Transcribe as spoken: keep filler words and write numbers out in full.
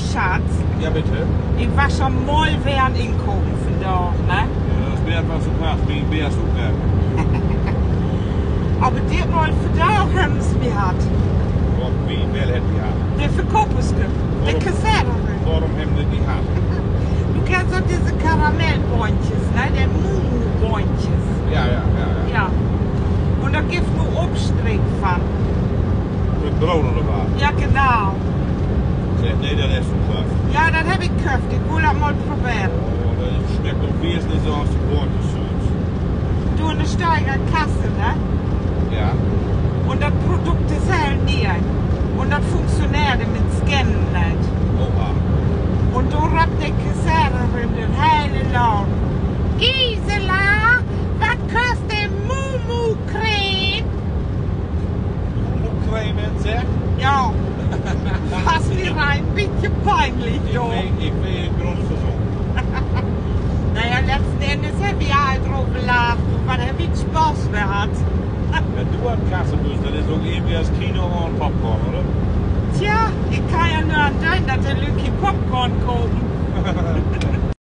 Schatz, ja, bitte? Ik was al mal weer an Inkopen vandaag, ne? Ja, dat is weer wat so krass, wie, wie hast du denn? Aver ditmal vandaag hebben se mi hatt. Warum, wie, wer hett di hatt? De Verkoperske, de Kasseierin. Warum hebben se di hatt? Du kennst doch disse Karamellböntjes, ne? De Mumu-Böntjes. Ja, ja, ja, ja. Ja. Un dor gifft nu Opstreek van. Mit Broot oder wat? Ja, genau. Segg, nee, dat hest du köfft. Ja, dat hebb ik köfft. Ik wull dat mal proberen. Oh, dat smeckt doch wesentlich so as de Böntjes sülvst. Du, in de Steigerkasse, ne? Ja. Un dat Produkt is heel nee. Un dat funktioneert mit Scannen neet. Oha. Un do rappt de Kasseierin den helen Laden: Gisela, wat köst de Mumu-Creme? Mumu-Creme, segg? Ja. Was mi rein bietje peinlich, du. Ik weer, ik weer in Grund versunken. Na ja, letzten Endes hebbt wi all dröver lacht. Wat hebbt wi Spaß weer hatt. Wenn du an Kasse büst, dat is ok irgendwie as Kino ahn Popcorn, oder? Tja, ik kann ja nur an denken, dat de Lüüd Popcorn kopen.